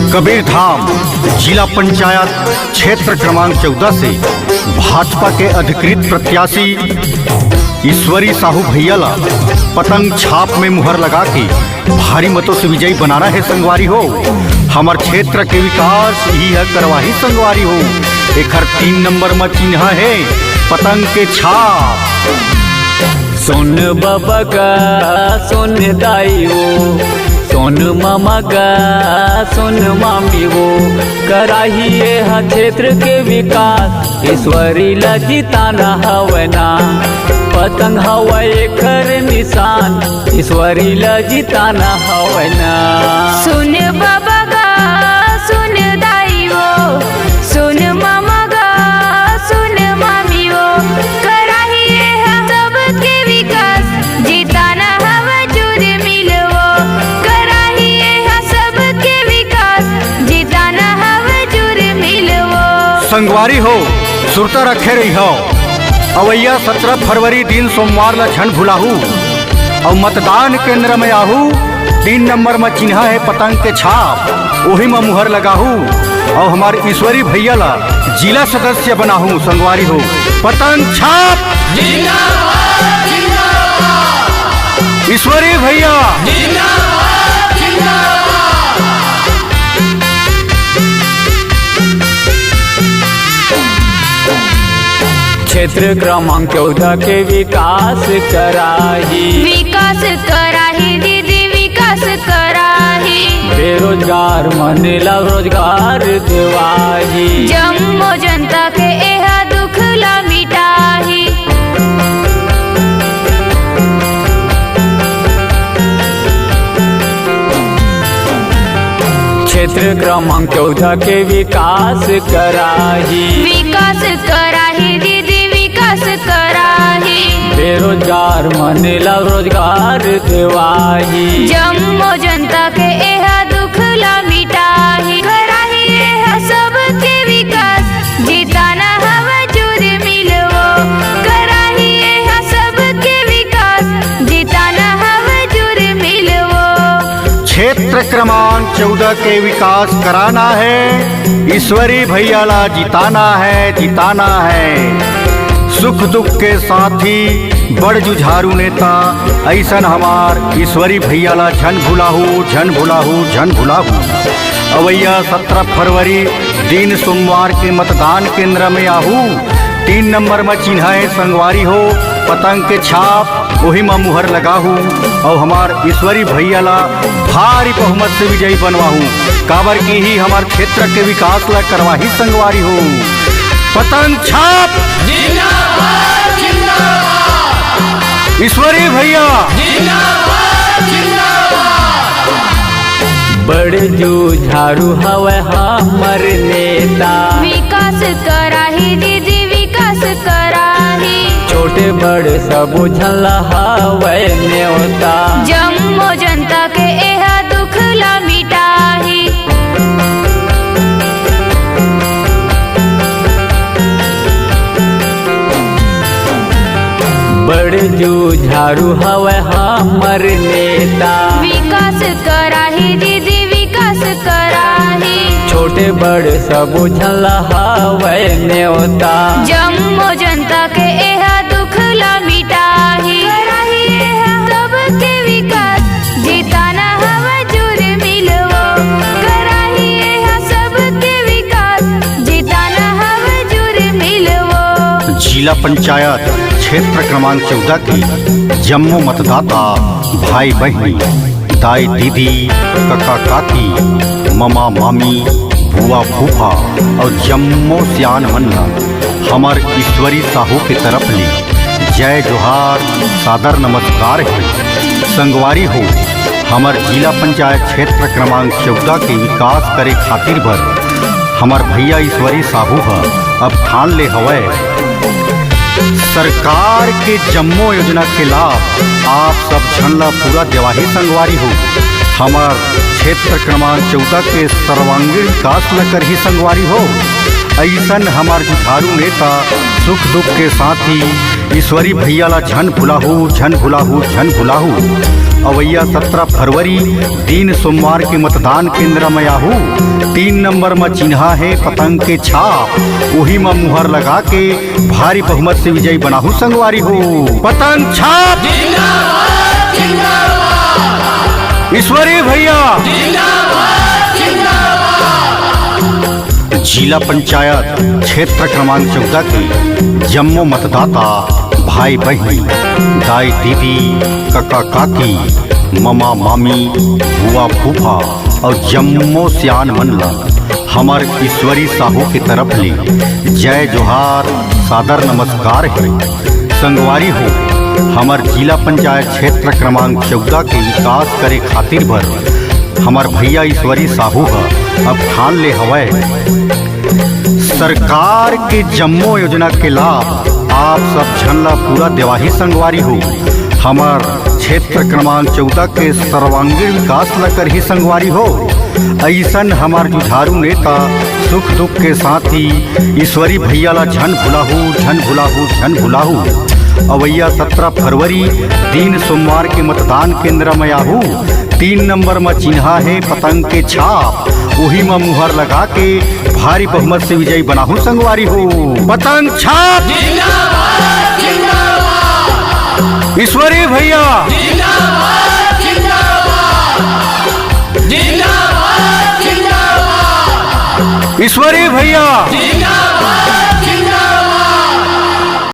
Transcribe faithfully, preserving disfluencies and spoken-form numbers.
कबीरधाम जिला पंचायत क्षेत्र क्रमांक चौदह से भाजपा के अधिकृत प्रत्याशी ईश्वरी साहू भैया ला पतंग छाप में मुहर लगा के भारी मतों से विजयी बनाना है संगवारी हो। हमर क्षेत्र के विकास ही है करवाही संगवारी हो। एखर तीन नंबर म चिन्हा है पतंग के छाप। सुन बबा गा, सुन दाई ओ, सुन ममा गा, सुन मामी ओ, कराही एहा क्षेत्र के विकास, ईश्वरी ला जिताना हवय ना। पतंग हवय एखर निशान, ईश्वरी ला जिताना हवय ना। सुन बबा गा, सुन दाई ओ, सुन ममा गा, सुन मामी ओ, कराही एहा सबके विकास, जिताना हवय जुर मिलवो, कराही एहा सबके विकास, जिताना हवय जुर मिलवो। संगवारी हो, सुरता रखे रहिहव। अवइया सतरा फरवरी दिन सोमवार ला झन भुलाहू। अउ मतदान केंद्र में आहू, तीन नंबर में चिन्हा है पतंग के छाप, ओही में मुहर लगाहू। अउ हमार ईश्वरी भैया ला जिला सदस्य बनाहू। संगवारी हो, पतंग छाप जिंदाबाद, जिंदाबाद। ईश्वरी भैया जिंदाबाद, जिंदाबाद। क्षेत्र क्रमांक चौदह के विकास कराही। विकास कराही दीदी, विकास कराही। बेरोजगार मन ला रोजगार देवाही। जम्मो जनता के एहा दुख ला मिटाही। क्षेत्र क्रमांक चौदह के विकास कराही। विकास कराही दीदी, विकास कराही। बेरोजगार मन ला रोजगार देवाही। जम्मो जनता के एहा दुख ला मिटाही। कराही एहा सबके विकास, जिताना हवय जुर मिलवो। कराही एहा सबके विकास, जिताना हवय जुर मिलवो। क्षेत्र क्रमांक चौदह के विकास कराना है, ईश्वरी भैया ला जिताना है, जिताना है। सुख दुख के साथी, बड़ जुझारू नेता, अइसन हमार ईश्वरी भैया ला झन भुलाहू, झन भुलाहू, झन भुलाहू। अवइया सतरा फरवरी दिन सोमवार के मतदान केंद्र में आहू। तीन नंबर म चिन्हा हे संगवारी हो, पतंग के छाप, ओही म मुहर लगाहू अउ हमार ईश्वरी भैया ला भारी बहुमत से विजयी बनवाहू, काबर कि इही हमार क्षेत्र के विकास ला करवाही संगवारी हो। पतंग छाप जिंदाबाद, जिंदाबाद। ईश्वरी भैया जिंदाबाद, जिंदाबाद। बड़ जुझारू हवय हमर नेता। विकास कराही दीदी, विकास कराही। छोटे बड़ सबो झन ला हवय नेवता। जम्मो जनता के एहा दुख ला मिटाही। बड़ जुझारू हवय हमर नेता। विकास कराही दीदी, विकास कराही। छोटे बड़ सबो झन ला हवय नेवता। जम्मो जनता के एहा दुख ला मिटाही। कराही एहा सबके विकास, जिताना हवय जुर मिलवो। कराही एहा सबके विकास, जिताना हवय जुर मिलवो। जिला पंचायत क्षेत्र क्रमांक चौदह के जम्मो मतदाता, भाई बहिनी, दाई दीदी, कका काकी, ममा मामी, बुआ फूफा अउ जम्मो सियान मन ला हमर ईश्वरी साहू के तरफ ले जय जोहार, सादर नमस्कार हे। संगवारी हो, हमर जिला पंचायत क्षेत्र क्रमांक चौदह के विकास करे खातिर बर हमर भैया ईश्वरी साहू ह अब ठान ले हवय। सरकार के जम्मो योजना के लाभ आप सब झन ला पूरा देवाही संगवारी हो। हमर क्षेत्र क्रमांक चौदह के सर्वांगीण विकास ल करही संगवारी हो। अइसन हमर जुझारू नेता सुख दुख के साथी ईश्वरी भैया ला झन भुलाहू, झन भुलाहू, झन भुलाहू। अवइया सत्रह फरवरी दिन सोमवार के मतदान केंद्र म आहू। तीन नंबर म चिन्हा हे पतंग के छाप, उही म मुहर लगा के भारी बहुमत से विजयी बनाहू संगवारी हो। पतंग छाप जिंदाबाद, जिंदाबाद। ईश्वरी भैया जिंदाबाद, जिंदाबाद। जिला पंचायत क्षेत्र क्रमांक चौदह के जम्मो मतदाता, भाई बहिनी, दाई दीदी, कका काकी, ममा मामी, बुआ फूफा अउ जम्मो सियान मन ल हमर ईश्वरी साहू के तरफ ले जय जोहार, सादर नमस्कार हे। संगवारी हो, हमर जिला पंचायत क्षेत्र क्रमांक चौदह के विकास करे खातिर बर हमर भैया ईश्वरी साहू ह अब ठान ले हवय। सरकार के जम्मो योजना के लाभ आप सब झन ला पूरा देवाही संगवारी हो। हमर क्षेत्र क्रमांक चौदह के सर्वांगीण विकास ला करही संगवारी हो। अइसन हमर जुझारू नेता सुख दुख के साथी ईश्वरी भैया ला झन भुलाहू, झन भुलाहू, झन भुलाहू। अवइया सत्रह फरवरी दिन सोमवार के मतदान केंद्र म आहू। तीन नंबर म चिन्हा हे पतंग के छाप, उही म मुहर लगा के भारी बहुमत से विजयी बनाहू संगवारी हो। पतंग छाप जिंदाबाद, जिंदाबाद। ईश्वरी भैया जिंदाबाद, जिंदाबाद। जिंदाबाद, जिंदाबाद। ईश्वरी भैया